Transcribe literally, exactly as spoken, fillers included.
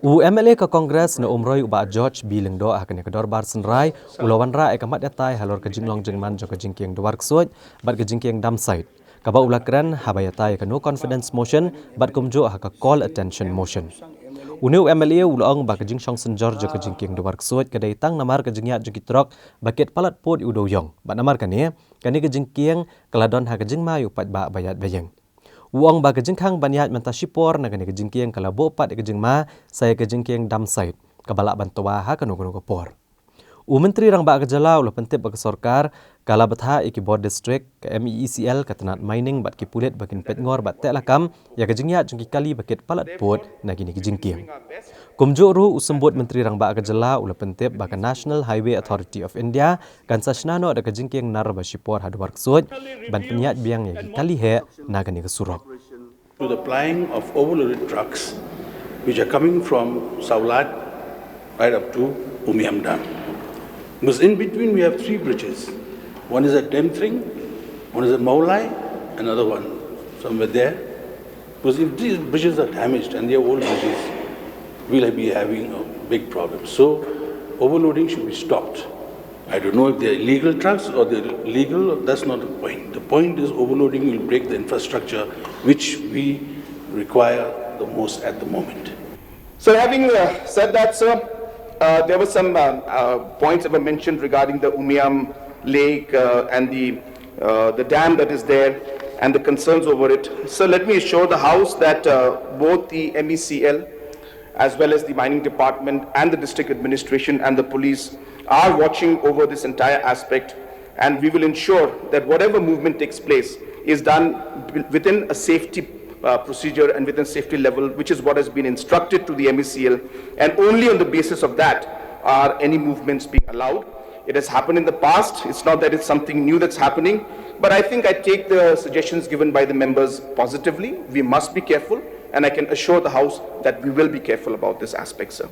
U M L A ka Congress na Umroi u Bah George B Lyngdoh ha kane ka dorbar synrai u la wanrah ïa ka mat ïatai halor ka jinglong jingman jong ka jingkieng Dwarksuid bad ka jingkieng Damsait, kaba u la kren haba ïatai ïa ka no confidence motion bad kumjuh ha ka call attention motion. Une u M L A u la ong ba ka jingshong synjor jong ka jingkieng Dwarksuid ka dei tang namar ka jingïaid jong ki trok ba kit palat pud ïa u dewïong bad namar kane, kane ka jingkieng ka la don ha ka jingma ïa u paidbah ba ïaid ba ïeng. U ong ba ka jingkhang ban ïaid mynta shipor na kane ka jingkieng ka la buh pat ïa ka jingma sa ïa ka jingkieng Damsait kaba lah ban twa ha kano kano ka por. U Myntri Rangbah ka jylla u la pyntip ba ka sorkar ka la bthah ïa ki bor district, ka M E E C L, ka tnat mining bad ki pulit ba kin peit ngor bad teh lakam ïa ka jingïaid jong ki kali ba kit palat pud na kine ki jingkieng. Kumjuh ruh u Symbud Myntri Rangbah ka jylla u la pyntip ba ka National Highway Authority of India kan sa shna noh da ka jingkieng nar ba shipor ha Dwarksuid ban pynïaid biang ïa ki kali heh na kane ka surok. To the plying of overloaded trucks which are coming from Sawlad right up to Umiam Dam. Because in between we have three bridges. One is at Demthring, one is at Mawlai, another one somewhere there. Because if these bridges are damaged and they are old bridges, we'll be having a big problem. So overloading should be stopped. I don't know if they're illegal trucks or they're legal, that's not the point. The point is overloading will break the infrastructure which we require the most at the moment. So having uh, said that, sir, uh, there were some uh, uh, points that were mentioned regarding the Umiam Lake uh, and the, uh, the dam that is there and the concerns over it. So let me assure the House that uh, both the M E C L as well as the mining department and the district administration and the police are watching over this entire aspect, and we will ensure that whatever movement takes place is done within a safety uh, procedure and within safety level, which is what has been instructed to the M E C L, and only on the basis of that are any movements being allowed. It has happened in the past. It's not that it's something new that's happening, but I think I take the suggestions given by the members positively. We must be careful, and I can assure the House that we will be careful about this aspect, sir.